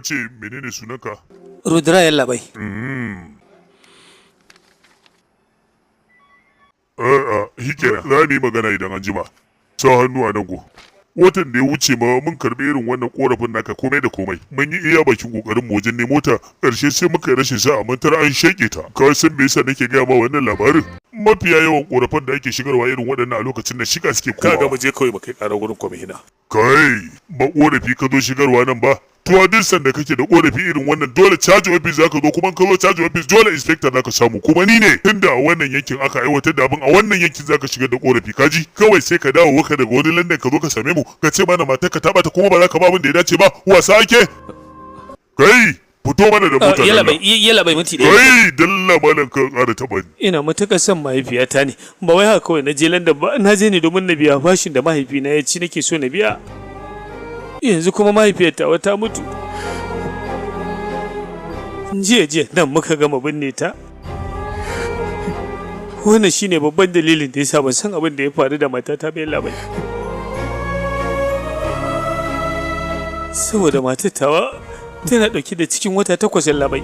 Ce menene sunanka? Rudra, yallaɓai. A'a, shikenan, za mu yi magana idan an jima. Sa hannu a nan go. Watan da ya wuce ma mun karɓi irin wannan korafin naka, komai da komai. Mun yi iya bakin kokarin mu wajen nemo ta, ƙarshe sai muka yi rashin sa'a mun tara an sheƙe ta. Ka san me yasa nake gaya ma wannan labarin? Mafiya yawan korafan da ake shigarwa irin waɗannan a lokacin da shiga suke komawa. Kaga, mu je kawai mu kai ƙara gurin kwamishina. Kai, ba korafi ka zo shigarwa nan ba. To, a duk sanda kake da korafi irin wannan, dole charge office zaka zo, kuma in ka zo charge office dole inspector zaka samu, kuma ni ne. Tunda a wannan yankin aka aiwatar da abin, a wannan yankin zaka shigar da korafi, kaji? Kawai sai ka dawo waka daga wani London ka zo ka same mu ka ce mana matarka ta bata, kuma ba za ka ba abin da ya dace ba. Wasa ake? Kai, fito mana da mota. Yallaɓai, yallaɓai, minti ɗaya. Kai, dalla malam, ka ƙara taɓa ni. Ina matuƙar son mahaifiyata ne, ba wai haka kawai na je London ba, na je ne domin na biya bashin da mahaifina ya ci nake so na biya. Yanzu kuma mahaifiyarta ta mutu. Jiya jiya nan muka gama binne ta. Wannan shine babban dalilin da yasa ban san abin da ya faru da matata ba, yallaɓai. Saboda matar tawa tana ɗauke da cikin wata 8, yallaɓai.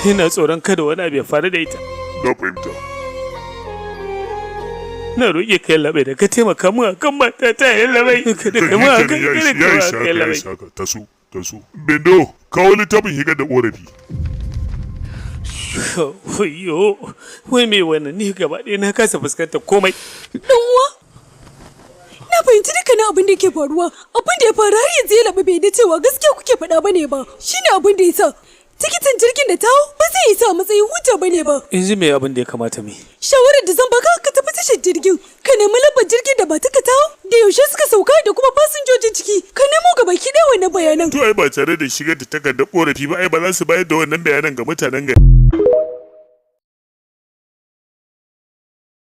Ina tsoron kada wani abu ya faru da ita. Na fahimta. Na roƙe ka, yallaɓai, da ka taimaka min akan matata, yallaɓai. Kada ka min akan ya kada isa ka ya min isa akan haka, ya yallaɓai. isa haka. Tasu, tasu. Bendo, kawo littafin higar da korafi. Wayyo, wai me wannan? Ni gaba ɗaya na kasa fuskantar komai. Dan uwa, na fahimci dukkanin abin da yake faruwa. Abin da ya faru har yanzu yallaɓai bai da cewa gaskiya kuke faɗa bane ba. Shine abin da yasa tikitin jirgin da ta hau ba zai isa a matsayin hujja bane ba. Yanzu me abin da ya kamata mu yi? Shawarar da zan baka, ka tafi tashar jirgin, ka nemi lambar jirgin da ba ta hau, da yaushe suka sauka, da kuma fasinjojin ciki. Ka nemo ga baki ɗaya wannan bayanan. To ai ba tare da shigar da takardar korafi ba, ai ba za su bayar da wannan bayanan ga mutanen gari.